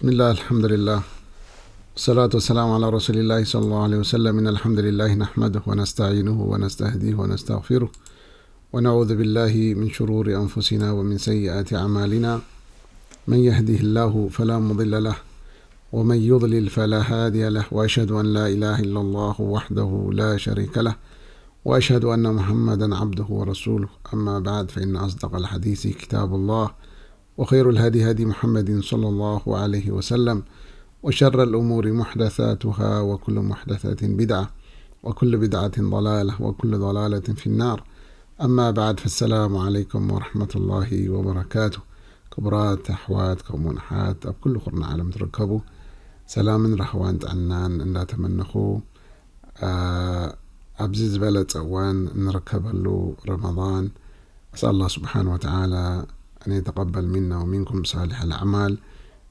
بسم الله، الحمد لله، والصلاة والسلام على رسول الله صلى الله عليه وسلم. إن الحمد لله نحمده ونستعينه ونستهديه ونستغفره، ونعوذ بالله من شرور أنفسنا ومن سيئات أعمالنا. من يهده الله فلا مضل له، ومن يضلل فلا هادي له، وأشهد أن لا إله إلا الله وحده لا شريك له، وأشهد أن محمدا عبده ورسوله. أما بعد، فإن أصدق الحديث كتاب الله، وخير الهدي هدي محمد صلى الله عليه وسلم، وشر الأمور محدثاتها، وكل محدثة بدعة، وكل بدعة ضلالة، وكل ضلالة في النار. أما بعد، فالسلام عليكم ورحمة الله وبركاته. ክቡራት ኣሕዋት ከምኡውን ኣሓት ኣብ ኩሉ ኩርናዕ ዓለም ትርከቡ፣ ሰላምን ራህዋን ጥዕናን እንዳተመነኹ፣ ኣ፣ ኣብዚ ዝበለጸ እዋን እንርከበሉ ረመዳን፣ أسأل الله سبحانه وتعالى أن يتقبل منا ومنكم صالح الأعمال።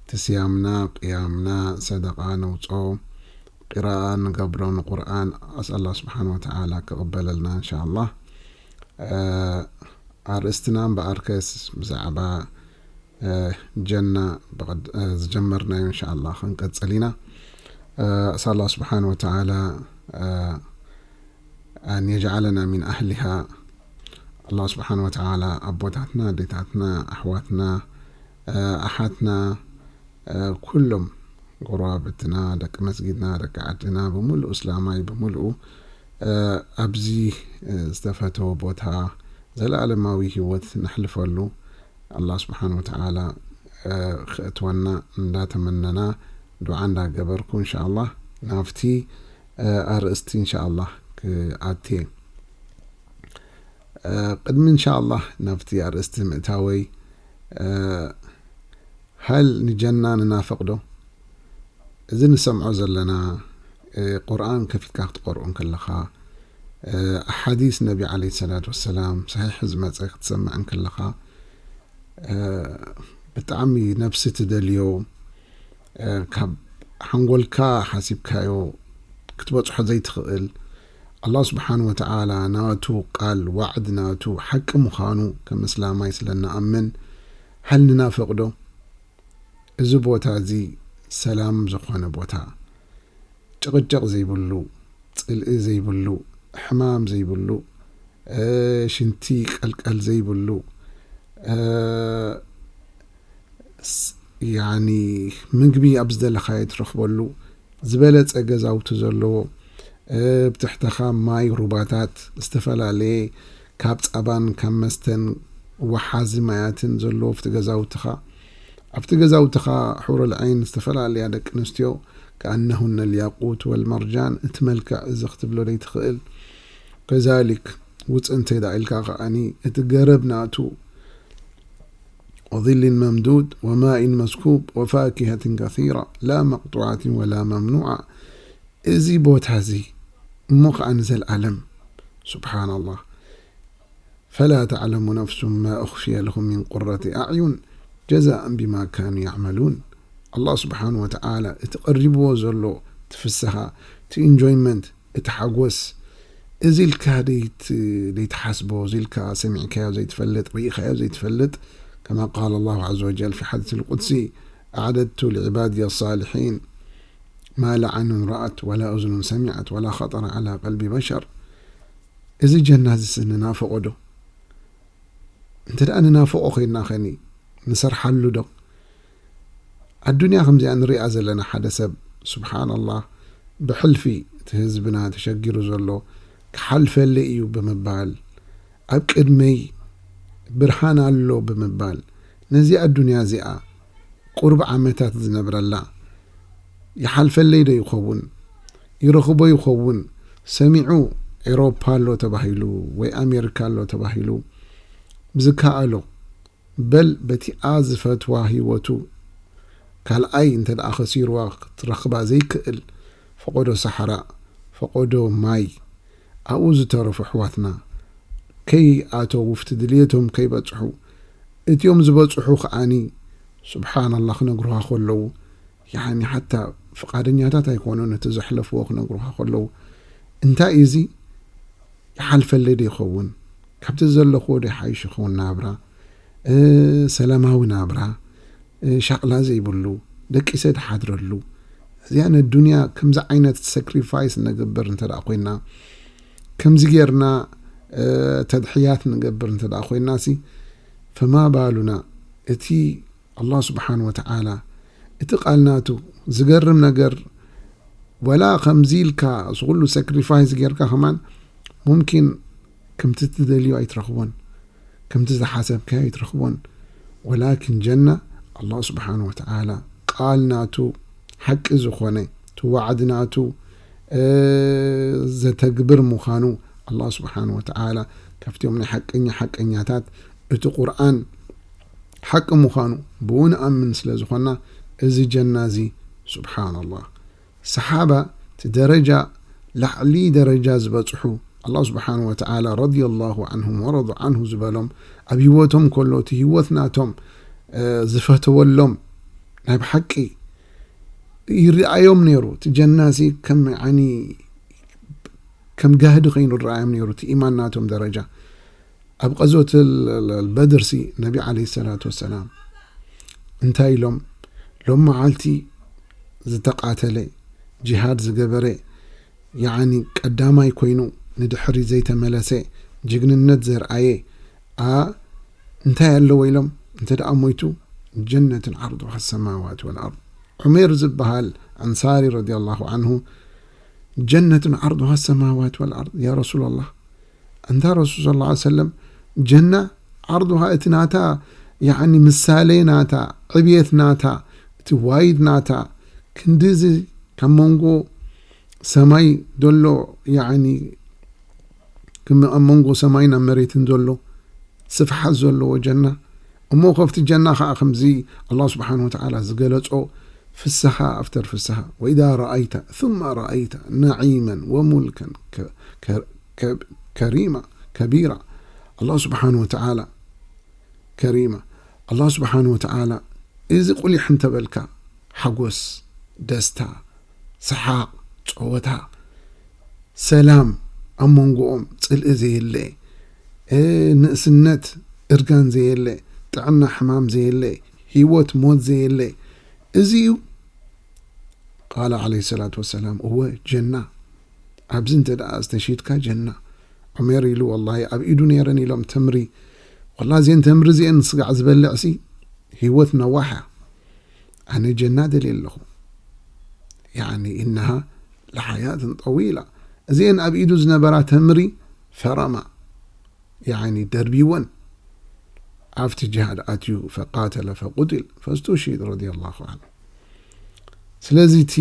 እቲ ስያምና፣ ቅያምና፣ ሰደቃ ነውፅኦ፣ ቂራኣ ንገብሮ ንቁርኣን፣ أسأل الله سبحانه وتعالى ክቕበለልና إن شاء الله። እ፣ ኣርእስትና እምበኣርከስ ብዛዕባ፣ እ፣ ጀና ብቕድ-፣ እ፣ ዝጀመርናዮ إن شاء الله ክንቀጽል ኢና። እ፣ أسأل الله سبحانه وتعالى، እ፣ أن يجعلنا من أهلها. ኣላህ ስብሓን ወተዓላ ኣቦታትና፣ ኣዴታትና፣ ኣሕዋትና፣ እ፣ ኣሓትና፣ እ፣ ኩሎም ጎረባብትና፣ ደቂ መስጊድና፣ ደቂ ዓድና፣ ብምሉእ እስላማይ ብምሉኡ፣ እ፣ ኣብዚ፣ እ፣ ዝተፈተወ ቦታ ዘለኣለማዊ ህይወት ነሕልፈሉ ኣላህ ስብሓን ወተዓላ፣ እ፣ ክእትወና እንዳተመነና ዱዓ እንዳገበርኩ፣ እንሻኣላህ ናብቲ፣ እ፣ ኣርእስቲ እንሻኣላህ ክኣትየ። እ፣ ቅድሚ እንሻኣላህ ናብቲ ኣርእስቲ ምእታወይ፣ እ፣ ሀል ንጀና ንናፍቕ ዶ? እዚ ንሰምዖ ዘለና፣ እ፣ ቁርኣን ከፊትካ ክትቀርኦ እንከለኻ፣ እ፣ ኣሓዲስ ነቢ ዓለይሂ ሰላቱ ወሰላም ሰሒሕ ዝመጸ ክትሰምዕ እንከለኻ፣ እ፣ ብጣዕሚ ነብሲ ትደልዮ፣ እ፣ ካብ ሓንጎልካ ሓሲብካዮ ክትበጽሖ ዘይትኽእል፣ ኣላህ ስብሓን ወተዓላ ናቱ ቃል ዋዕድ ናቱ ሓቂ ምዃኑ ከም እስላማይ ስለ እንኣምን፣ ሀል ንናፍቕ ዶ? እዚ ቦታ እዚ ሰላም ዝኾነ ቦታ፣ ጭቕጭቕ ዘይብሉ፣ ጽልኢ ዘይብሉ፣ ሕማም ዘይብሉ፣ እ፣ ሽንቲ ቀልቀል ዘይብሉ፣ እ፣ ስ-፣ ያኒ ምግቢ ኣብ ዝደለኻዮ ትረኽበሉ፣ ዝበለጸ ገዛውቲ ዘለዎ፣ እ፣ ብትሕተኻ ማይ ሩባታት፣ ዝተፈላለየ ካብ ጸባን ካብ መስተን ወሓዚ ማያትን ዘለዎ ኣብቲ ገዛውትኻ። ኣብቲ ገዛውትኻ ሑሩል ዐይን ዝተፈላለያ ደቂ ኣንስትዮ፣ ከኣነሁነ ልያቁት ወልመርጃን፣ እቲ መልክዕ እዚ ክትብሎ ዘይትኽእል። ከዛሊክ ውጽእ እንተ ደኣ ኢልካ ከኣኒ እቲ ገረብ ናቱ፣ وظل ممدود وماء مسكوب وفاكهة كثيرة لا مقطوعة ولا ممنوعة። እዚ ቦታ እዚ እሞ ከኣ ንዘለኣለም፣ ሱብሓነላህ። فلا تعلم نفس ما أخفي لهم من قرة أعين جزاء بما كانوا يعملون። ኣላህ ስብሓን ወተዓላ እቲ ቀሪብዎ ዘሎ እቲ ፍስሃ፣ እቲ ኢንጆይመንት፣ እቲ ሓጎስ፣ እዚ ኢልካ ደይት-፣ ደይትሓስቦ፣ እዚ ኢልካ ሰሚዕካዮ ዘይትፈልጥ፣ ርኢኻዮ ዘይትፈልጥ፣ كما قال الله عز وجل في حديث القدسي: أعددت لعبادي الصالحين ما لا عين رأت ولا أذن سمعت ولا خطر على قلب بشر። እዚ ጀና እዚ ንናፍቖ ዶ? እንተ ደኣ ንናፍቖ ኮይንና ኸኒ ንሰርሓሉ ዶ? ኣዱንያ ከምዚኣ ንሪኣ ዘለና፣ ሓደ ሰብ፣ ሱብሓነላህ፣ ብሕልፊ እቲ ህዝብና ተሸጊሩ ዘሎ ክሓልፈለይ እዩ ብምባል፣ ኣብ ቅድመይ ብርሃን ኣሎ ብምባል፣ ነዚ ኣዱንያ እዚኣ ቁሩብ ዓመታት ዝነብረላ፣ ይሓልፈለይ ዶ ይኸውን? ይረኽቦ ይኸውን? ሰሚዑ ኤሮፓ ኣሎ ተባሂሉ ወይ ኣሜሪካ ኣሎ ተባሂሉ ብዝከኣሎ፣ በል በቲኣ ዝፈትዋ ህይወቱ ካልኣይ እንተ ደኣ ኸሲርዋ ክትረኽባ ዘይክእል ፈቐዶ ሳሕራ፣ ፈቐዶ ማይ፣ ኣብኡ ዝተረፉ ኣሕዋትና ከይኣተዉ፣ ኣብቲ ድልየቶም ከይበጽሑ፣ እቲኦም ዝበጽሑ ከኣኒ፣ ሱብሓነላህ፣ ክነግሩኻ ከለዉ፣ ያኒ፣ ሓታ ፍቓደኛታት ኣይኮኑን፣ እቲ ዘሕለፍዎ ክነግሩኻ ከለዉ። እንታይ እዩ እዚ? ይሓልፈለይ ዶ ይኸውን? ካብቲ ዘለኽዎ ዶ ይሓይሽ ይኸውን ናብራ? እ፣ ሰላማዊ ናብራ፣ እ፣ ሻቕላ ዘይብሉ፣ ደቂሰ ትሓድረሉ። እዚኣ ነዱንያ ከምዚ ዓይነት ሰክሪፋይስ ንገብር እንተ ደኣ ኮይና፣ ከምዚ ጌርና ተድሕያት ንገብር እንተ ደኣ ኮይና ሲ፣ ፈማ ባሉና እቲ ኣላህ ስብሓን ወተዓላ እቲ ቃል ናቱ ዝገርም ነገር፣ ወላ ከምዚ ኢልካ እዚ ኩሉ ሰክሪፋይስ ጌርካ ከማን ሙምኪን ከምቲ ትደልዮ ኣይትረኽቦን፣ ከምቲ ዝሓሰብካዮ ኣይትረኽቦን። ወላኪን ጀና ኣላህ ስብሓን ወተዓላ ቃል ናቱ ሓቂ ዝኾነ፣ እቲ ዋዕዲ ናቱ ዘተግብር ምዃኑ ኣላህ ስብሓን ወተዓላ ካብቲኦም ናይ ሓቀኛ ሓቀኛታት፣ እቲ ቁርኣን ሓቂ ምዃኑ ብኡ ንኣምን ስለ ዝኾና፣ እዚ ጀና እዚ ስብሓንላህ ሰሓባ እቲ ደረጃ ላዕሊ ደረጃ ዝበጽሑ ኣላህ ስብሓን ወተዓላ ረዲየላሁ ዓንሁም ወረዱ ዓንሁ ዝበሎም ኣብ ህይወቶም ከሎ እቲ ህይወት ናቶም ዝፈተወሎም ናይ ብሓቂ ይረኣዮም ነይሩ። እቲ ጀናሲ ከም ዓይኒ ከም ጋህዲ ከይኑ ረኣዮም ነይሩ እቲ ኢማን ናቶም ደረጃ። ኣብ ቀዞት በድርሲ ነቢ ዓለ ሰላት ወሰላም እንታይ ኢሎም? ሎም መዓልቲ ዝተቃተለ ጂሃድ ዝገበረ ያኒ ቀዳማይ ኮይኑ ንድሕሪ ዘይተመለሰ ጅግንነት ዘርኣየ ኣ እንታይ ኣለዎ ኢሎም? እንተ ደኣ ሞይቱ ጀነትን ዓርዱሃ ሰማዋት ወልኣርድ። ዑሜር ዝበሃል ኣንሳሪ ረዲየላሁ ዓንሁ ጀነትን ዓርዱሃ ሰማዋት ወልኣርድ ያ ረሱላላህ፣ እንታ ረሱል ሰለላሁ ዐለይሂ ወሰለም ጀና ዓርዱሃ እቲ ናታ ያኒ ምሳሌ ናታ ዕብየት ናታ እቲ ዋይድ ናታ ክንድዚ ካብ መንጎ ሰማይ ዘሎ ያኒ ከም ኣብ መንጎ ሰማይን ኣብ መሬትን ዘሎ ስፍሓት ዘለዎ ጀና እሞ ከፍቲ ጀና ከዓ ከምዚ ኣላህ ስብሓን ወተዓላ ዝገለጾ ፍስሃ ኣፍተር ፍስሃ ወኢዛ ረኣይተ ثم ረኣይተ ነዒመን ወሙልከን ከ- ከ- ከ- ከሪማ ከቢራ ኣላህ ስብሓን ወተዓላ ከሪማ ኣላህ ስብሓን ወተዓላ እዚ ቁሊሕ እንተበልካ ሓጎስ ደስታ ሰሓቕ ጸወታ ሰላም ኣብ መንጎኦም ጽልኢ ዘየለ ንእስነት እርጋን ዘየለ ጥዕና ሕማም ዘየለ ህይወት ሞት ዘየለ እዚ እዩ ቃለ ዓለይሂ ሰላቱ ወሰላም እወ ጀና ኣብዚ እንተ ደኣ ዝተሽድካ ጀና ዑሜር ኢሉ ወላሂ ኣብ ኢዱ ነይረን ኢሎም ተምሪ ወላ እዚአን ተምሪ እዚአን ስጋዕ ዝበልዕ ሲ ህይወት ነዋሕ እያ ኣነ ጀና ደልየ ኣለኹ ያኒ ኢነሃ ለሓያትን ጠዊላ እዚአን ኣብ ኢዱ ዝነበራ ተምሪ ፈረማ ያኒ ደርቢወን ኣብቲ ጅሃድ ኣትዩ ፈቃተለ ፈቁትል ፈስቱሽሂድ ረዲየላሁ ዓንሁ ስለዚ እቲ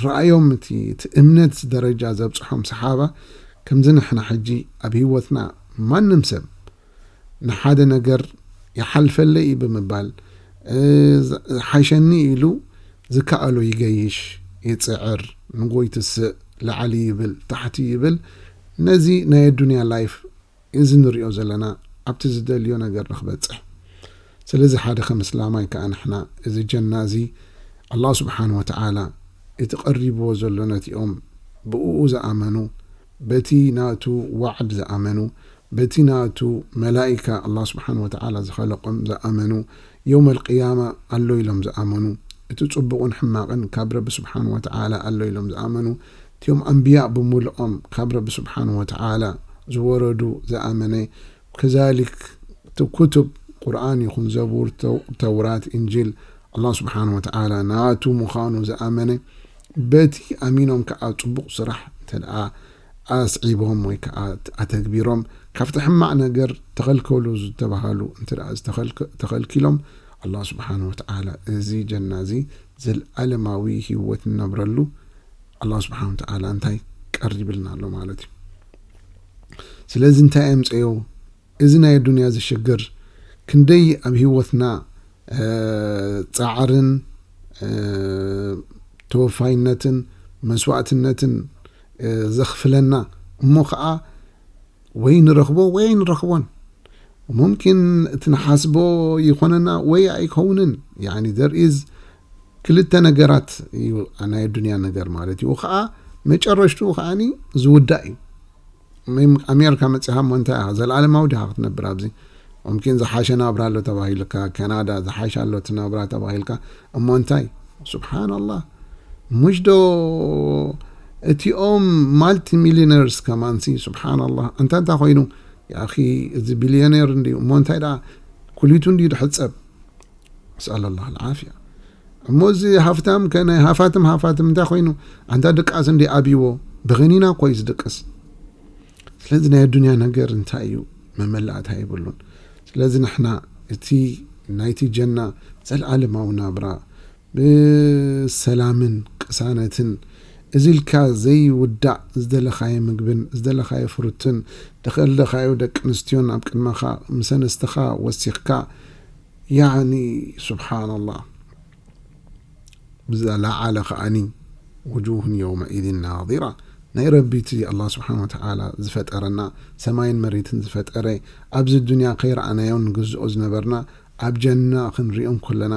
ረኣዮም እቲ እቲ እምነት ደረጃ ዘብፅሖም ሰሓባ ከምዚ ንሕና ሕጂ ኣብ ህይወትና ማንም ሰብ ንሓደ ነገር ይሓልፈለይ እዩ ብምባል ዝሓሸኒ ኢሉ ዝከኣሎ ይገይሽ ይፅዕር ንጎይትስእ ላዕሊ ይብል ታሕቲ ይብል ነዚ ናይ ኣዱንያ ላይፍ እዚ ንሪኦ ዘለና ኣብቲ ዝደልዮ ነገር ንክበፅሕ ስለዚ ሓደ ከም እስላማይ ከዓ ንሕና እዚ ጀና እዚ ኣላህ ስብሓን ወተዓላ እቲ ቀሪብዎ ዘሎ ነቲኦም ብእኡ ዝኣመኑ በቲ ናቱ ዋዕድ ዝኣመኑ በቲ ናቱ መላኢካ ኣላህ ስብሓን ወተዓላ ዝኸለቆም ዝኣመኑ የውም ኣልቅያማ ኣሎ ኢሎም ዝኣመኑ እቲ ፅቡቕን ሕማቕን ካብ ረቢ ስብሓን ወተዓላ ኣሎ ኢሎም ዝኣመኑ እቲኦም ኣንብያ ብምልኦም ካብ ረቢ ስብሓን ወተዓላ ዝወረዱ ዝኣመነ ከዛሊክ እቲ ኩቱብ ቁርኣን ይኹን ዘቡር ተውራት እንጂል ኣላህ ስብሓን ወተዓላ ናቱ ምዃኑ ዝኣመነ በቲ ኣሚኖም ከዓ ፅቡቕ ስራሕ እንተ ደኣ ኣስዒቦም ወይ ከዓ ኣተግቢሮም ካብቲ ሕማቕ ነገር ተኸልከሉ ዝተባሃሉ እንተ ደኣ ዝተኸልከ- ተኸልኪሎም ኣላህ ስብሓን ወተዓላ እዚ ጀና እዚ ዘልኣለማዊ ህይወት ንነብረሉ ኣላህ ስብሓን ወተዓላ እንታይ ቀሪብልና ኣሎ ማለት እዩ ስለዚ እንታይ ኣምፀዮ እዚ ናይ ኣዱንያ እዚ ሽግር ክንደይ ኣብ ህይወትና ፃዕርን ተወፋይነትን መስዋእትነትን ዘኽፍለና እሞ ከዓ ወይ ንረኽቦ ወይ ኣይንረኽቦን ሙምኪን እቲ ንሓስቦ ይኾነና ወይ ኣይከውንን ያኒ there is ክልተ ነገራት እዩ ናይ ኣዱንያ ነገር ማለት እዩ ከዓ መጨረሽትኡ ከዓኒ ዝውዳእ እዩ ኣሜሪካ መፂኻ እሞ እንታይ ኢኻ ዘለኣለማዊ ዲኻ ክትነብር ኣብዚ ሙምኪን ዝሓሸ ናብራ ኣሎ ተባሂልካ ካናዳ ዝሓሸ ኣሎ እቲ ናብራ ተባሂልካ እሞ እንታይ ሱብሓናላህ። ሙሽ ዶ እቲኦም ማልቲ ሚሊነርስ ከማንሲ፣ ሱብሓናላህ። እንታ እንታ ኮይኑ፣ ያኺ፣ እዚ ቢልዮኔር እንድዩ እሞ እንታይ ደኣ ኩሊቱ እንድዩ ድሕጸብ። ነስኣለላህ ኣልዓፍያ። እሞ እዚ ሃፍታም ከ ናይ ሃፋትም ሃፋትም እንታይ ኮይኑ፣ ኣንታ ድቃስ እንዲ ኣብይዎ፣ ብኸኒና እኮ እዩ ዝድቅስ። ስለዚ ናይ ኣዱንያ ነገር እንታይ እዩ፣ መመላእታ የብሉን። ስለዚ ንሕና እቲ ናይቲ ጀና፣ ዘልኣለማዊ ናብራ፣ ብሰላምን ቅሳነትን፣ እዚ ኢልካ ዘይውዳእ፣ ዝደለኻዮ ምግብን ዝደለኻዮ ፍሩትን፣ ዝደለኻዮ ደቂ ኣንስትዮን ኣብ ቅድመኻ ምስ ኣንስትኻ ወሲኽካ፣ ያዕኒ፣ ሱብሓነላህ። ብዝለዓለ ከኣኒ፣ ውጁሁን የውመኢዝን ናዲራ፣ ናይ ረቢ እቲ ኣላህ ስብሓን ወተዓላ ዝፈጠረና፣ ሰማይን መሬትን ዝፈጠረ፣ ኣብዚ ዱንያ ከይረኣናዮ ንግዝኦ ዝነበርና፣ ኣብ ጀና ክንሪኦ እንከለና፣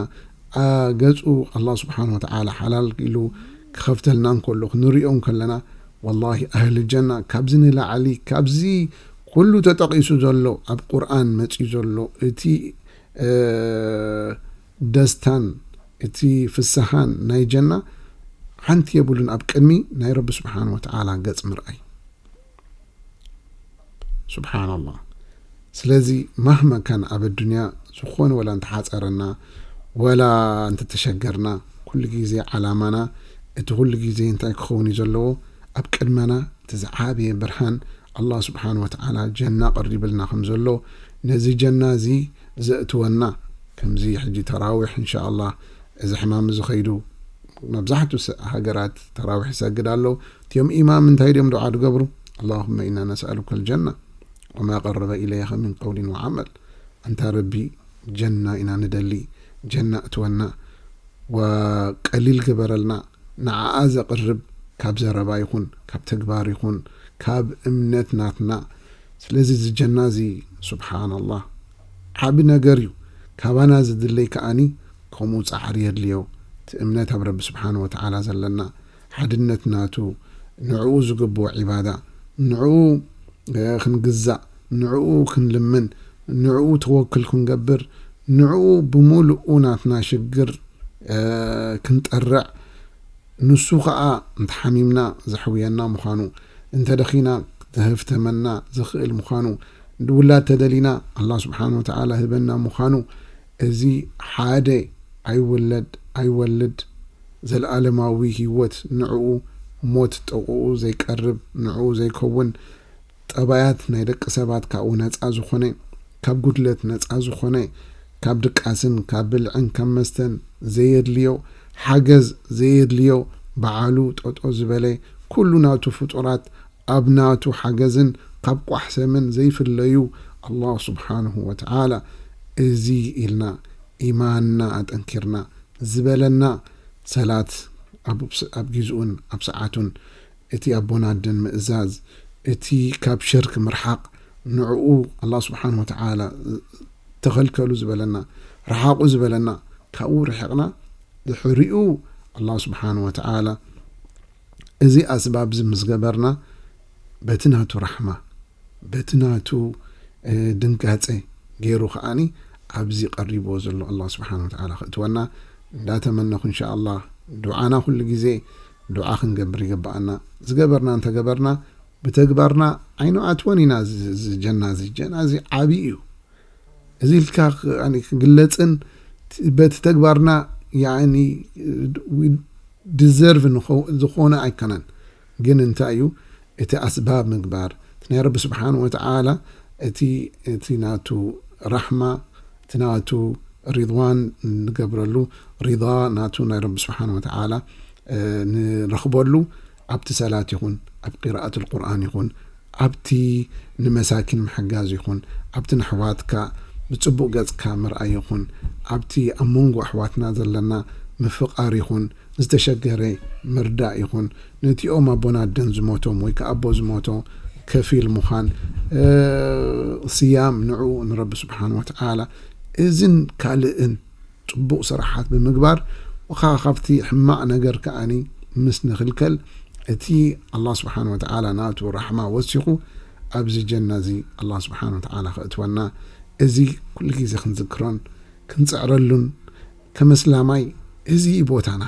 ኣ፣ ገጹ ኣላህ ስብሓን ወተዓላ ሓላል ኢሉ ክኸፍተልና እንከሎ ክንሪኦ እንከለና፣ ወላሂ ኣህሊ ጀና ካብዚ ንላዕሊ፣ ካብዚ ኩሉ ተጠቒሱ ዘሎ፣ ኣብ ቁርኣን መጺኡ ዘሎ እቲ፣ እ፣ ደስታን እቲ ፍስሃን ናይ ጀና ሓንቲ የብሉን ኣብ ቅድሚ ናይ ረቢ ስብሓን ወተዓላ ገጽ ምርኣይ። ሱብሓነላህ። ስለዚ ማህማ ካን ኣብ ኣዱንያ ዝኾነ ወላ እንተሓጸረና፣ ወላ እንተተሸገርና፣ ኩሉ ግዜ ዓላማና፣ እቲ ኩሉ ግዜ እንታይ ክኸውን እዩ ዘለዎ? ኣብ ቅድመና እቲ ዝዓበየ ብርሃን ኣላህ ስብሓን ወተዓላ ጀና ቀሪብልና ከም ዘሎ፣ ነዚ ጀና እዚ ዘእትወና፣ ከምዚ ሕጂ ተራዊሕ እንሻ ኣላህ፣ እዚ ሕማም እዚ ኸይዱ መብዛሕትኡ ስ-፣ ሃገራት ተራዊሕ ይሰግድ ኣሎ። እቲኦም ኢማም እንታይ ድዮም ዱዓ ድገብሩ? ኣላሁመ ኢና ነስኣሉከ ልጀና ወማ ቀረበ ኢለይሃ ሚን ቀውሊን ወዓመል። ኣንታ ረቢ፣ ጀና ኢና ንደሊ፣ ጀና እትወና፣ ወቀሊል ግበረልና፣ ንዓኣ ዘቕርብ ካብ ዘረባ ይኹን፣ ካብ ተግባር ይኹን፣ ካብ እምነት ናትና። ስለዚ እዚ ጀና እዚ፣ ሱብሓነላህ፣ ዓቢ ነገር እዩ። ካባና ዝድለይ ከኣኒ ከምኡ ጻዕሪ የድልዮ። እቲ እምነት ኣብ ረቢ ስብሓን ወተዓላ ዘለና፣ ሓድነት ናቱ፣ ንዕኡ ዝግብኦ ዒባዳ፣ ንዕኡ፣ እ፣ ክንግዛእ፣ ንዕኡ ክንልምን፣ ንዕኡ ተወክል ክንገብር፣ ንዕኡ ብምሉኡ ናትና ሽግር፣ እ፣ ክንጠርዕ፣ ንሱ ኸኣ እንተሓሚምና ዘሕውየና ምዃኑ፣ እንተደኺና ዘህፍተመና ዝኽእል ምዃኑ፣ ውላድ ተደሊና ኣላህ ስብሓን ወተዓላ ህበና ምዃኑ፣ እዚ ሓደ ኣይውለድ ኣይወልድ፣ ዘለኣለማዊ ህይወት ንዕኡ፣ ሞት ጥቕኡ ዘይቀርብ፣ ንዕኡ ዘይከውን፣ ጠባያት ናይ ደቂ ሰባት ካብኡ ነጻ ዝኾነ፣ ካብ ጉድለት ነጻ ዝኾነ፣ ካብ ድቃስን ካብ ብልዕን ካብ መስተን ዘየድልዮ፣ ሓገዝ ዘየድልዮ፣ በዓሉ ጠጦ ዝበለ፣ ኩሉ ናቱ ፍጡራት ኣብ ናቱ ሓገዝን ካብ ቋሕ ሰምን ዘይፍለዩ ኣላህ ስብሓንሁ ወተዓላ፣ እዚ ኢልና ኢማንና ኣጠንኪርና ዝበለና፣ ሰላት ኣብ፣ ኣብ ግዝኡን ኣብ ሰዓቱን፣ እቲ ኣቦን ኣደን ምእዛዝ፣ እቲ ካብ ሽርክ ምርሓቕ፣ ንዕኡ ኣላህ ስብሓን ወተዓላ ተኸልከሉ ዝበለና፣ ረሓቑ ዝበለና፣ ካብኡ ርሒቕና፣ ድሕሪኡ ኣላህ ስብሓን ወተዓላ እዚ ኣስባብ እዚ ምስ ገበርና፣ በቲ ናቱ ራሕማ፣ በቲ ናቱ፣ እ፣ ድንጋጸ ገይሩ ከኣኒ ኣብዚ ቀሪብዎ ዘሎ ኣላህ ስብሓን ወተዓላ ከእትወና እንዳተመነኹ፣ እንሻ ኣላህ፣ ዱዓና ኩሉ ግዜ ዱዓ ክንገብር ይግብኣና። ዝገበርና እንተገበርና፣ ብተግባርና ዓይኑ ኣትወን ኢና። እዚ፣ እዚ ጀና፣ እዚ ጀና እዚ ዓብዪ እዩ። እዚ ኢልካ ክ-፣ ያኒ ክግለጽን ት-፣ በቲ ተግባርና፣ ያኒ፣ ድ-፣ ዊ-፣ ዲዘርቭ ንኸው-፣ ዝኾነ ኣይኮነን። ግን እንታይ እዩ? እቲ ኣስባብ ምግባር፣ እቲ ናይ ረቢ ስብሓን ወተዓላ፣ እቲ፣ እቲ ናቱ ራሕማ፣ እቲ ናቱ ሪድዋን ንገብረሉ፣ ሪዳ ናቱ ናይ ረቢ ስብሓን ወተዓላ፣ እ፣ ንረኽበሉ፣ ኣብቲ ሰላት ይኹን፣ ኣብ ቂራኣት ልቁርኣን ይኹን፣ ኣብቲ ንመሳኪን ምሕጋዝ ይኹን፣ ኣብቲ ንኣሕዋትካ ብጽቡቕ ገጽካ ምርኣይ ይኹን፣ ኣብቲ ኣብ መንጎ ኣሕዋትና ዘለና ምፍቓር ይኹን፣ ዝተሸገረ ምርዳእ ይኹን፣ ነቲኦም ኣቦን ኣደን ዝሞቶም ወይ ከኣ ኣቦ ዝሞቶ ከፊል ምዃን፣ እ፣ ስያም ንዕኡ ንረቢ ስብሓን ወተዓላ፣ እዝን ካልእን ጽቡቕ ስራሓት ብምግባር፣ ወኻ ካብቲ ሕማቕ ነገር ከኣኒ ምስ ንኽልከል፣ እቲ ኣላህ ስብሓን ወተዓላ ናቱ ራሕማ ወሲኹ ኣብዚ ጀና እዚ ኣላህ ስብሓን ወተዓላ ከእትወና፣ እዚ ኩሉ ግዜ ክንዝክሮን ክንጽዕረሉን፣ ከም እስላማይ እዚ እዩ ቦታና።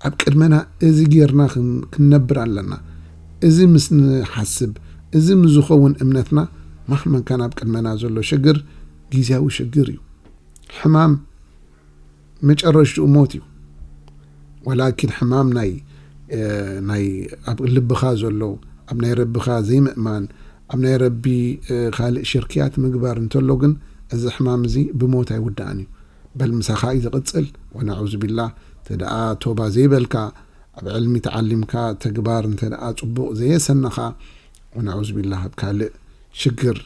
ኣብ ቅድመና እዚ ጌርና ክን-፣ ክንነብር ኣለና። እዚ ምስ ንሓስብ፣ እዚ ምስ ዝኸውን እምነትና፣ ማህመን ካን ኣብ ቅድመና ዘሎ ሽግር ግዝያዊ ሽግር እዩ። ሕማም መጨረሽትኡ ሞት እዩ። ወላኪን ሕማም ናይ፣ እ፣ ናይ ኣብ ልብኻ ዘሎ፣ ኣብ ናይ ረብኻ ዘይምእማን፣ ኣብ ናይ ረቢ፣ እ፣ ካልእ ሽርክያት ምግባር እንተሎ ግን፣ እዚ ሕማም እዚ ብሞት ኣይውዳእን እዩ። በል ምሳኻ እዩ ዝቕጽል። ወነዑዝ ቢላህ፣ እንተ ደኣ ቶባ ዘይበልካ፣ ኣብ ዕልሚ ተዓሊምካ፣ ተግባር እንተ ደኣ ጽቡቕ ዘየሰነኻ፣ ወነዑዝ ቢላህ፣ ኣብ ካልእ ሽግር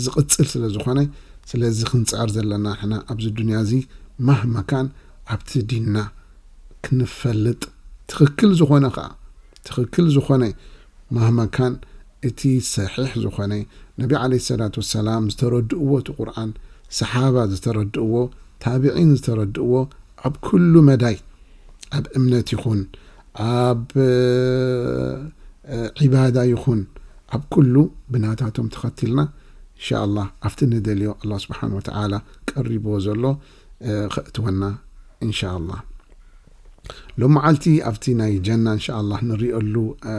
ዝቕጽል ስለ ዝኾነ፣ ስለዚ ክንጽዕር ዘለና ንሕና ኣብዚ ዱንያ እዚ ማህመካን ኣብቲ ዲንና ክንፈልጥ፣ ትኽክል ዝኾነ ኸኣ፣ ትኽክል ዝኾነ ማህመካን እቲ ሰሒሕ ዝኾነ ነቢ ዓለይሂ ሰላቱ ወሰላም ዝተረድእዎ፣ እቲ ቁርኣን፣ ሰሓባ ዝተረድእዎ፣ ታቢዒን ዝተረድእዎ፣ ኣብ ኩሉ መዳይ፣ ኣብ እምነት ይኹን፣ ኣብ፣ እ፣ ዒባዳ ይኹን፣ ኣብ ኩሉ ብናታቶም ተኸቲልና፣ ኢንሻኣላህ፣ ኣብቲ ንደልዮ ኣላህ ስብሓን ወተዓላ ቀሪብዎ ዘሎ፣ እ፣ ኸእትወና፣ ኢንሻኣላህ። ሎም መዓልቲ ኣብቲ ናይ ጀና፣ ኢንሻኣላህ፣ ንሪኦሉ፣ እ፣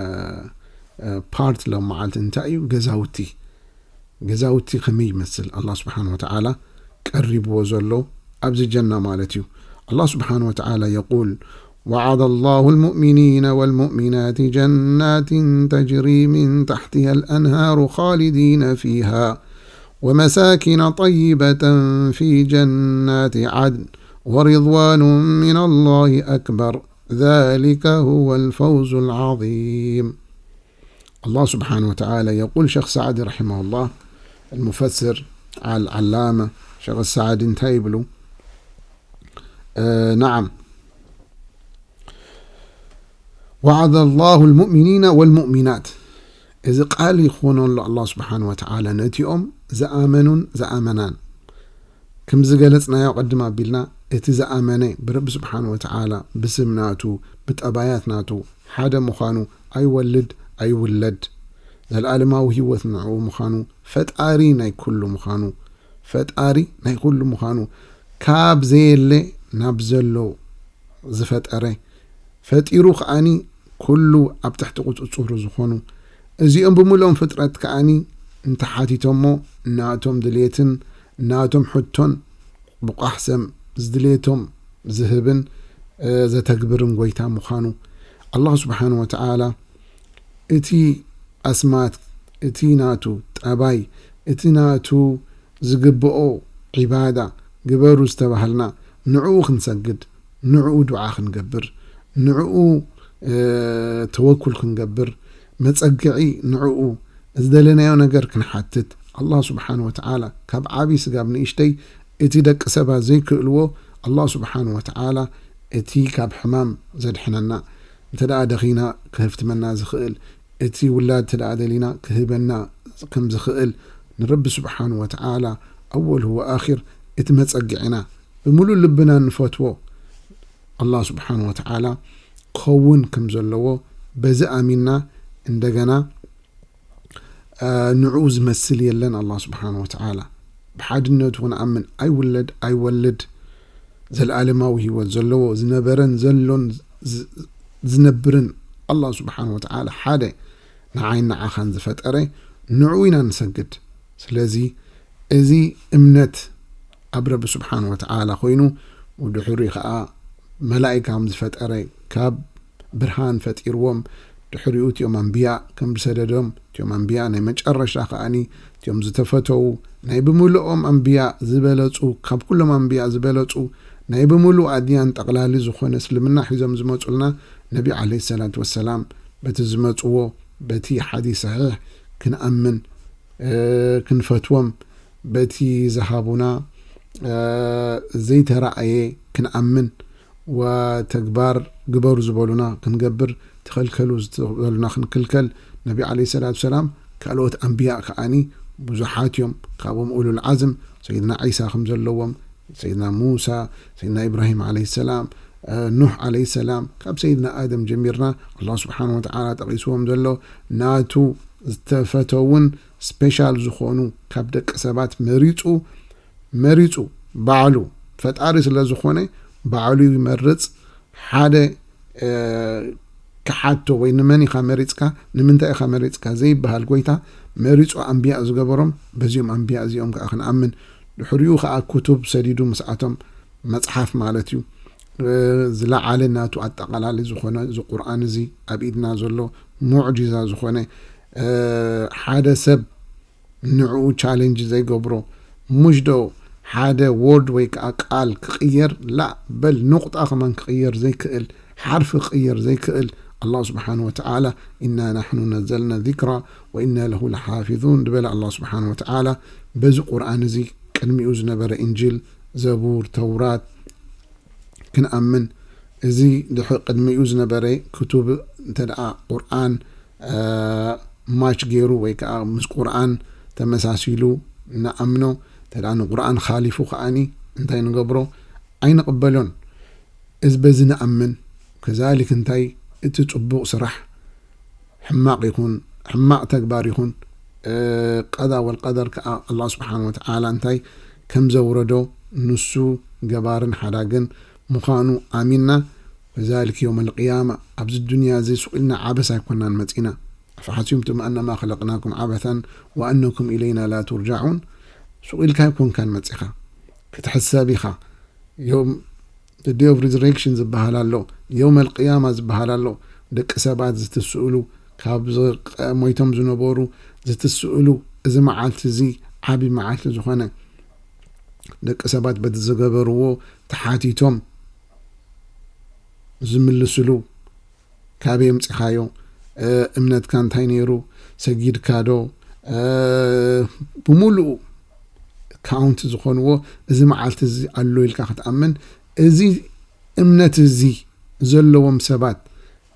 እ፣ ፓርት ሎም መዓልቲ እንታይ እዩ? ገዛውቲ። ገዛውቲ ከመይ ይመስል? ኣላህ ስብሓን ወተዓላ ቀሪብዎ ዘሎ ኣብዚ ጀና ማለት እዩ። ኣላህ ስብሓን ወተዓላ የቁል፣ وعد الله المؤمنين والمؤمنات جنات تجري من تحتها الأنهار خالدين فيها ومساكن طيبة في جنات عدن ورضوان من الله أكبر ذلك هو الفوز العظيم. الله سبحانه وتعالى يقول، شيخ سعدي رحمه الله، المفسر العلامة شيخ السعدي እንታይ ይብሉ? እ፣ نعم. وعد الله المؤمنين والمؤمنات። እዚ ቃል ይኾነሉ ኣላህ ስብሓን ወተዓላ ነቲኦም ዝኣመኑን ዝኣመናን። ከም ዝገለጽናዮ ቅድም ኣቢልና፣ እቲ ዝኣመነ ብረቢ ስብሓን ወተዓላ፣ ብስም ናቱ፣ ብጠባያት ናቱ ሓደ ምዃኑ፣ ኣይወልድ ኣይውለድ፣ ዘለኣለማዊ ህይወት ንዕኡ ምዃኑ፣ ፈጣሪ ናይ ኩሉ ምዃኑ፣ ፈጣሪ ናይ ኩሉ ምዃኑ፣ ካብ ዘየለ ናብ ዘሎ ዝፈጠረ፣ ፈጢሩ ከኣኒ ኩሉ ኣብ ትሕቲ ቁጽጽሩ ዝኾኑ፣ እዚኦም ብምልኦም ፍጥረት ከኣኒ እንተሓቲቶሞ፣ ናቶም ድሌትን ናቶም ሕቶን ብቋሕ ሰም ዝድሌቶም ዝህብን፣ እ፣ ዘተግብርን ጎይታ ምዃኑ፣ ኣላህ ስብሓን ወተዓላ እቲ ኣስማት፣ እቲ ናቱ ጠባይ፣ እቲ ናቱ ዝግብኦ ዒባዳ ግበሩ ዝተባህልና፣ ንዕኡ ክንሰግድ፣ ንዕኡ ዱዓ ክንገብር፣ ንዕኡ፣ እ፣ ተወኩል ክንገብር፣ መጸግዒ ንዕኡ ዝደለናዮ ነገር ክንሓትት፣ ኣላህ ስብሓን ወተዓላ ካብ ዓቢ ስጋብ ንእሽተይ እቲ ደቂ ሰባት ዘይክእልዎ፣ ኣላህ ስብሓን ወተዓላ እቲ ካብ ሕማም ዘድሕነና፣ እንተ ደኣ ደኺና ክህፍትመና ዝኽእል፣ እቲ ውላድ እንተ ደኣ ደሊና ክህበና ከም ዝኽእል፣ ንረቢ ስብሓን ወተዓላ ኣወል ወኣኺር እቲ መጸግዒና ብምሉእ ልብና ንፈትዎ ኣላህ ስብሓን ወተዓላ ክኸውን ከም ዘለዎ በዚ ኣሚንና፣ እንደገና፣ እ፣ ንዕኡ ዝመስል የለን ኣላህ ስብሓን ወተዓላ። ብሓድነቱ ክንኣምን፣ ኣይውለድ ኣይወልድ፣ ዘለኣለማዊ ህይወት ዘለዎ፣ ዝነበረን ዘሎን ዝ-፣ ዝነብርን ኣላህ ስብሓን ወተዓላ ሓደ ንዓይን ንዓኻን ዝፈጠረ ንዕኡ ኢና ንሰግድ። ስለዚ እዚ እምነት ኣብ ረቢ ስብሓን ወተዓላ ኮይኑ፣ ብድሕሪኡ ኸኣ መላኢካ ከም ዝፈጠረ፣ ካብ ብርሃን ፈጢርዎም፣ ድሕሪኡ እቲኦም ኣንብያ ከም ዝሰደዶም፣ እቲኦም ኣንብያ ናይ መጨረሻ ከኣኒ እቲኦም ዝተፈተዉ፣ ናይ ብምልኦም ኣንብያ ዝበለጹ፣ ካብ ኩሎም ኣንብያ ዝበለጹ፣ ናይ ብምሉእ ኣድያን ጠቕላሊ ዝኾነ እስልምና ሒዞም ዝመጹልና ነቢ ዓለይሂ ሰላቱ ወሰላም፣ በቲ ዝመጽዎ፣ በቲ ሓዲስ ሰሒሕ ክንኣምን፣ እ፣ ክንፈትዎም፣ በቲ ዝሃቡና፣ እ፣ ዘይተራእየ ክንኣምን፣ ወተግባር ግበሩ ዝበሉና ክንገብር፣ ተኸልከሉ ዝበሉና ክንክልከል፣ ነቢ ዓለይሂ ሰላቱ ሰላም፣ ካልኦት ኣንብያ ከኣኒ ብዙሓት እዮም። ካብኦም ኡሉል ዓዝም፣ ሰይድና ዒሳ ከም ዘለዎም፣ ሰይድና ሙሳ፣ ሰይድና ኢብራሂም ዓለይሂ ሰላም፣ እ፣ ኑሕ ዓለይሂ ሰላም፣ ካብ ሰይድና ኣደም ጀሚርና፣ ኣላህ ስብሓን ወተዓላ ጠቒስዎም ዘሎ፣ ናቱ ዝተፈተውን ስፔሻል ዝኾኑ፣ ካብ ደቂ ሰባት መሪጹ፣ መሪጹ፣ ባዕሉ ፈጣሪ ስለ ዝኾነ፣ ባዕሉ ይመርጽ። ሓደ ክሓቶ ወይ ንመን ኢኻ መሪጽካ፣ ንምንታይ ኢኻ መሪጽካ ዘይበሃል ጎይታ መሪጹ ኣንብያ ዝገበሮም፣ በዚኦም ኣንብያ እዚኦም ከዓ ክንኣምን። ድሕሪኡ ከዓ ክቱብ ሰዲዱ ምስኣቶም፣ መጽሓፍ ማለት እዩ። ዝለዓለ ናቱ ኣጠቓላሊ ዝኾነ እዚ ቁርኣን እዚ ኣብ ኢድና ዘሎ ሙዕጂዛ ዝኾነ፣ ሓደ ሰብ ንዕኡ ቻለንጅ ዘይገብሮ፣ ሙሽ ዶ ሓደ ወርድ ወይ ከዓ ቃል ክቕየር? ላ በል ንቑጣ ከማን ክቕየር ዘይክእል፣ ሓርፊ ክቕየር ዘይክእል። ኣላህ ስብሓን ወተዓላ ኢና ናሕኑ ነዘልና ዚክራ ወኢና ለሁ ለሓፊዙን ዝበለ ኣላህ ስብሓን ወተዓላ በዚ ቁርኣን እዚ ቅድሚኡ ዝነበረ እንጅል፣ ዘቡር፣ ተውራት ክንኣምን፣ እዚ ድሕሪ ቅድሚኡ ዝነበረ ክቱብ እንተ ደኣ ቁርኣን ማች ገይሩ ወይ ከዓ ምስ ቁርኣን ተመሳሲሉ ንኣምኖ። እንተ ደኣ ንቁርኣን ካሊፉ ከዓኒ እንታይ ንገብሮ? ኣይንቕበሎን። እዚ በዚ ንኣምን። ከዛሊክ እንታይ እቲ ጽቡቕ ስራሕ ሕማቕ ይኹን ሕማቕ ተግባር ይኹን ቀዳ ወልቀደር ከዓ ኣላህ ስብሓን ወተዓላ እንታይ ከም ዘውረዶ ንሱ ገባርን ሓዳግን ምዃኑ ኣሚንና። ከዛሊክ የውም ኣልቅያማ ኣብዚ ዱንያ እዚ ሱቕ ኢልና ዓበስ ኣይኮናን መጺና። ኣፈሓሲብቱም ኣነማ ኸለቅናኩም ዓበታን ወኣነኩም ኢለይና ላ ቱርጃዑን። ሱቕ ኢልካ ኣይኮንካን መጺኻ ክትሕሰብ ኢኻ። ዮም the day of resurrection ዝበሃል ኣሎ፣ የውም ኣልቅያማ ዝበሃል ኣሎ። ደቂ ሰባት ዝትስእሉ፣ ካብ ሞይቶም ዝነበሩ ዝትስእሉ፣ እዚ መዓልቲ እዚ ዓቢ መዓልቲ ዝኾነ፣ ደቂ ሰባት በቲ ዝገበርዎ ተሓቲቶም ዝምልስሉ፣ ካበይ ኣምጺኻዮ፣ እምነትካ እንታይ ነይሩ፣ ሰጊድካ ዶ፣ ብምሉኡ ካውንት ዝኾንዎ እዚ መዓልቲ እዚ ኣሎ ኢልካ ክትኣምን። እዚ እምነት እዚ ዘለዎም ሰባት፣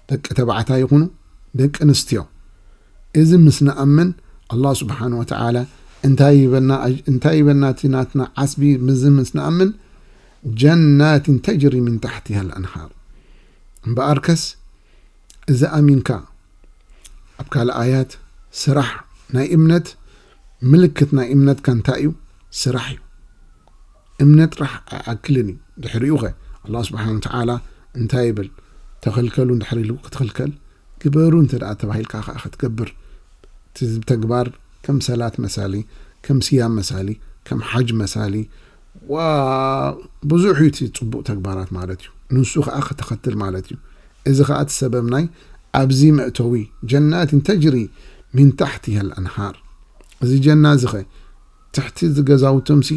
ደቂ ተባዕታይ ይኹኑ ደቂ ኣንስትዮ፣ እዚ ምስ ንኣምን፣ ኣላህ ስብሓን ወተዓላ እንታይ ይበና? እንታይ ይበና? እቲ ናትና ዓስቢ ምዚ ምስ ንኣምን፣ ጀናትን ተጅሪ ምን ታሕቲሃ ኣልኣንሃር። እምበኣርከስ እዚ ኣሚንካ፣ ኣብ ካልእ ኣያት ስራሕ ናይ እምነት፣ ምልክት ናይ እምነትካ እንታይ እዩ? ስራሕ እዩ። እምነት ጥራሕ ኣይኣክልን እዩ። ድሕሪኡ ኸ ኣላህ ስብሓን ወተዓላ እንታይ ይብል? ተኸልከሉ እንድሕር ኢሉ ክትኽልከል፣ ግበሩ እንተ ደኣ ተባሂልካ ኸዓ ክትገብር። እቲ ተግባር ከም ሰላት መሳሊ፣ ከም ስያም መሳሊ፣ ከም ሓጅ መሳሊ፣ ዋ ብዙሕ እዩ እቲ ጽቡቕ ተግባራት ማለት እዩ። ንሱ ኸዓ ከተኸትል ማለት እዩ። እዚ ኸዓ እቲ ሰበብ ናይ ኣብዚ መእተዊ ጀናትን ተጅሪ ሚን ታሕቲሃ ኣልኣንሃር። እዚ ጀና እዚ ኸ ትሕቲ እዚ ገዛውቶምሲ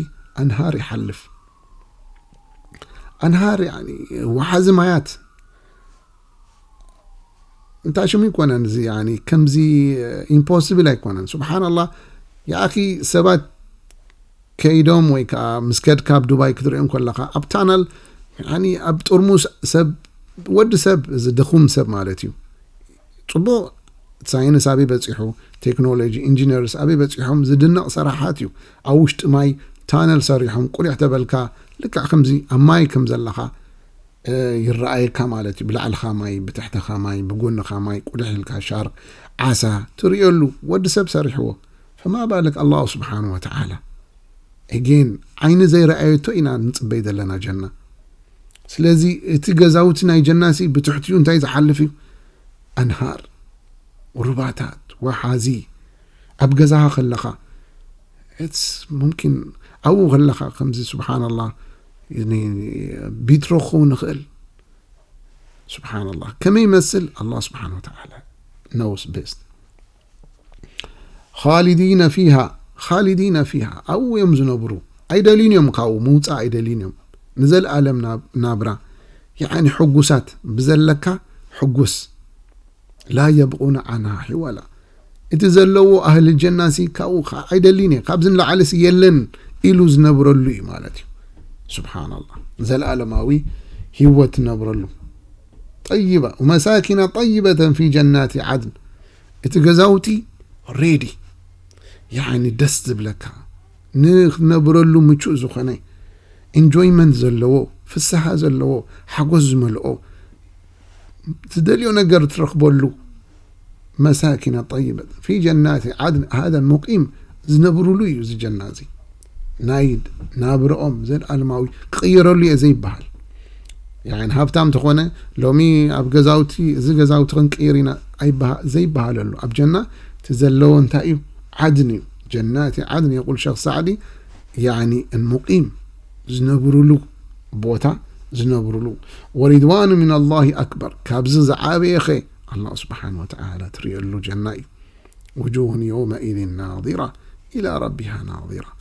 ኣንሃር ይሓልፍ። ኣንሃር ያኒ ወሓዚ ማያት። እንታ ሽሙ ኣይኮነን እዚ ያኒ ከምዚ ኢምፖስብል ኣይኮነን። ሱብሓንላህ ያኺ ሰባት ከይዶም ወይ ከዓ ምስ ከድካ ኣብ ዱባይ ክትሪኦም ከለኻ ኣብ ታነል ያኒ ኣብ ጥርሙስ ሰብ ወዲ ሰብ እዚ ድኹም ሰብ ማለት እዩ። ጽቡቕ ሳይንስ ኣበይ በጺሑ፣ ቴክኖሎጂ ኢንጂነርስ ኣበይ በጺሖም ዝድነቕ ሰራሓት እዩ። ኣብ ውሽጢ ማይ ታነል ሰሪሖም ቁሊሕ ተበልካ ልክዕ ከምዚ ኣብ ማይ ከም ዘለኻ ይረኣየካ ማለት እዩ። ብላዕልኻ ማይ፣ ብትሕትኻ ማይ፣ ብጎንኻ ማይ፣ ቁልሕ ኢልካ ሻርክ ዓሳ ትርእየሉ ወዲ ሰብ ሰሪሕዎ። ፈማ ባልክ ኣላሁ ስብሓን ወተዓላ። ኤጌን ዓይኒ ዘይረኣየቶ ኢና ንጽበይ ዘለና ጀና። ስለዚ እቲ ገዛውቲ ናይ ጀናሲ ብትሕቲኡ እንታይ ዝሓልፍ እዩ? ኣንሃር፣ ሩባታት፣ ወሓዚ። ኣብ ገዛኻ ከለኻ ሙምኪን ኣብኡ ከለኻ ከምዚ ስብሓንላህ ቢትሮ ክኸውን ንኽእል። ስብሓንላህ ከመይ ይመስል? ኣላህ ስብሓን ወተዓላ ነውስ ቤስት። ኻሊዲነ ፊሃ፣ ኻሊዲነ ፊሃ፣ ኣብኡ እዮም ዝነብሩ። ኣይደልዩን እዮም ካብኡ ምውፃእ ኣይደልዩን እዮም። ንዘለኣለም ናብራ ያኒ ሕጉሳት ብዘለካ ሕጉስ። ላ የብቑነ ዓንሃ ሒወላ። እቲ ዘለዎ ኣህሊ ጀናሲ ካብኡ ከዓ ኣይደልይን እየ ካብዚ ንላዕሊሲ የለን ኢሉ ዝነብረሉ እዩ ማለት እዩ። ስብሓንላህ ዘለኣለማዊ ህይወት ትነብረሉ። ጠይባ ወመሳኪና ጠይበተን ፊ ጀናቲ ዓድን። እቲ ገዛውቲ ሬዲ ያኒ ደስ ዝብለካ ንክነብረሉ ምቹእ ዝኾነ ኢንጆይመንት ዘለዎ ፍስሃ ዘለዎ ሓጎስ ዝመልኦ ትደልዮ ነገር ትረኽበሉ። መሳኪነ ጠይበት ፊ ጀናት ዓድን ሃደ ሙቂም ዝነብሩሉ እዩ እዚ ጀና እዚ ናይ ናብረኦም ዘልኣለማዊ ክቕየረሉ እየ ዘይበሃል። يعني ሃብታም ተኾነ ሎሚ ኣብ ገዛውቲ እዚ ገዛውቲ ክንቅይር ኢና ኣይበሃ ዘይበሃለሉ ኣብ ጀና እቲ ዘለዎ እንታይ እዩ? ዓድን እዩ። ጀናቲ ዓድን የቁል ሸኽ ሳዕዲ يعني المقيم ዝነብሩሉ ቦታ ዝነብሩሉ ወሪድዋኑ من الله أكبر ካብዚ ዝዓበየ ኸ ኣላህ ስብሓን ወተዓላ ትርእየሉ ጀና እዩ። وجوه يومئذ ناضرة إلى ربها ناظرة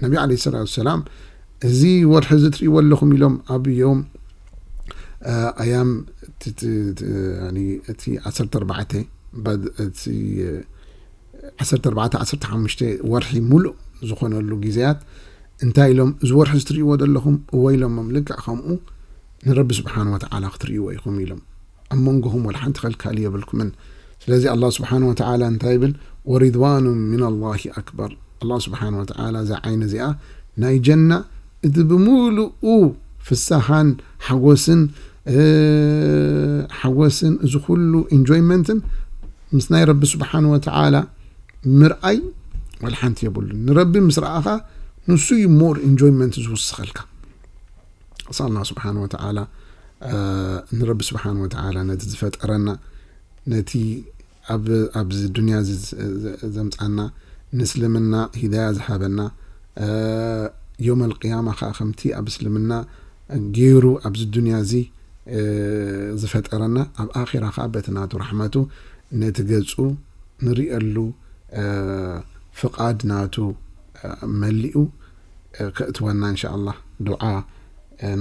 ነቢ ዓለይሂ ሰላቱ ወሰላም እዚ ወርሒ እዚ ትርእይዎ ኣለኹም ኢሎም ኣብ ዮም ኣያም እቲ ዓሰርተ ኣርባዕተ ዓሰርተ ኣርባዕተ ዓሰርተ ሓሙሽተ ወርሒ ሙሉእ ዝኾነሉ ግዜያት እንታይ ኢሎም እዚ ወርሒ እዚ ትርእይዎ ዘለኹም እወ ኢሎሞም ልክዕ ከምኡ ንረቢ ስብሓን ወተዓላ ክትርእይዎ ኢኹም ኢሎም ኣብ መንጎኹም ወላ ሓንቲ ከልካሊ የብልኩምን ስለዚ ኣላህ ስብሓን ወተዓላ እንታይ ይብል ወሪድዋኑ ምን ኣላሂ ኣክበር ኣላህ ስብሓን ወተዓላ እዛ ዓይኒ እዚኣ ናይ ጀና እቲ ብምሉኡ ፍሳሃን ሓጎስን ሓጎስን እዚ ኩሉ ኢንጆይመንትን ምስ ናይ ረቢ ስብሓን ወተዓላ ምርኣይ ወላ ሓንቲ የብሉን ንረቢ ምስ ረኣኻ ንሱ እዩ ሞር ኢንጆይመንት ዝውስኸልካ ኣስኣልና ስብሓን ወተዓላ ንረቢ ስብሓን ወተዓላ ነቲ ዝፈጠረና ነቲ ኣብዚ ዱንያ ዘምፃና ንእስልምና ሂዳያ ዝሃበና ዮም ኣልቅያማ ከዓ ከምቲ ኣብ እስልምና ገይሩ ኣብዚ ዱንያ እዚ ዝፈጠረና ኣብ ኣራ ከዓ በቲ ናቱ ራሕመቱ ነቲ ገፁ ንሪእሉ ፍቓድ ናቱ መሊኡ ከእትወና እንሻ ኣላህ ዱዓ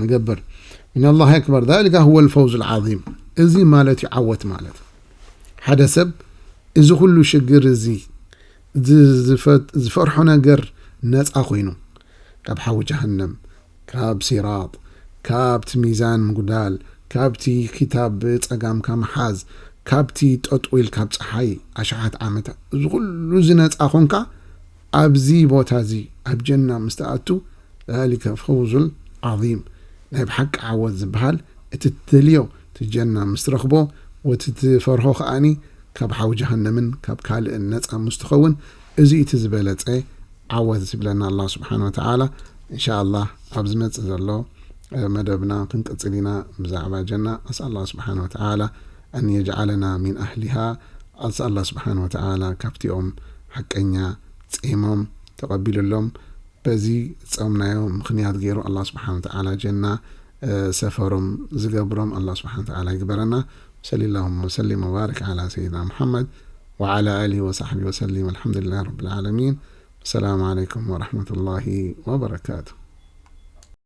ንገብር من الله أكبر ذلك هو الفوز العظيم እዚ ማለት እዩ ዓወት ማለት ሓደ ሰብ እዚ ኩሉ ሽግር እዚ ዝፈርሖ ነገር ነፃ ኮይኑ ካብ ሓዊ ጀሃነም ካብ ሲራጥ ካብቲ ሚዛን ምጉዳል ካብቲ ክታብ ጸጋምካ ምሓዝ ካብቲ ጠጥዊል ካብ ፀሓይ ኣሽሓት ዓመታት እዚ ኩሉ ዝነፃ ኮንካ ኣብዚ ቦታ እዚ ኣብ ጀና ምስ ተኣቱ ذلك فوز عظيم ናይ ብሓቂ ዓወት ዝበሃል እቲ ትደልዮ እቲ ጀና ምስ ትረኽቦ ወቲ ትፈርሆ ከኣኒ ካብ ሓዊ ጀሃነምን ካብ ካልእን ነፃ ምስ ትኸውን እዚ እቲ ዝበለፀ ዓወት ዝብለና ኣላ ስብሓን ወተዓላ እንሻ ኣላ ኣብ ዝመፅእ ዘሎ መደብና ክንቅፅል ኢና ብዛዕባ ጀና ኣስኣላ ስብሓን ወተዓላ ኣን የጅዓለና ሚን ኣህሊሃ ኣስኣላ ስብሓን ወተዓላ ካብቲኦም ሓቀኛ ፂሞም ተቐቢሉሎም በዚ ጾምናዮ ምኽንያት ገይሩ ኣላህ ስብሓን ወተዓላ ጀና ሰፈሮም ዝገብሮም ኣላህ ስብሓን ወተዓላ ይግበረና። صلى اللهم وسلم وبارك على سيدنا محمد وعلى آله وصحبه وسلم. الحمد لله رب العالمين. السلام عليكم ورحمة الله وبركاته.